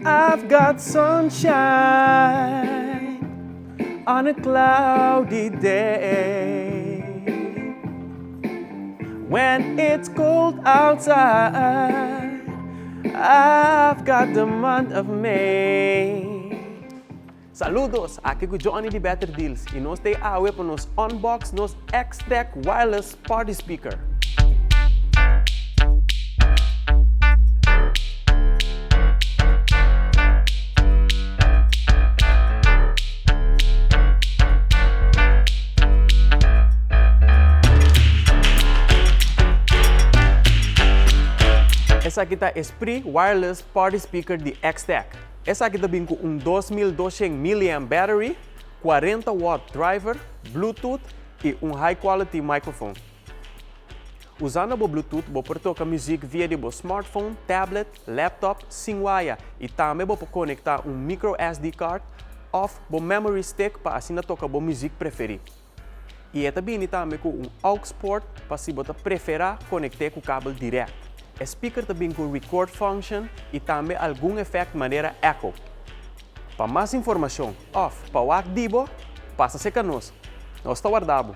I've got sunshine on a cloudy day. When it's cold outside, I've got the month of May. Saludos! Aki ku Johnny di Better Deals i nos ta awe pa nos unbox nos X-Tech Wireless Party Speaker. Esaki ta Esprit Wireless Party Speaker di X-Tech. Esaki ta bin ku un 2200 milliamp battery, 40 watt driver, Bluetooth i un high quality microphone. Usando bo Bluetooth bo por toka muzik via di bo smartphone, tablet, laptop sin waya i tambe bo por konektá un micro SD card òf bo memory stick pa asina toka bo muzik preferí. I e ta bini tambe ku un aux port pa si bo ta preferá konekt'é ku kabel dirèkt. E speaker ta bin ku record function i tambe algun efèkt manera echo. Pa mas informashon òf pa wak di bo, pasa serka nos. Nos ta warda bo!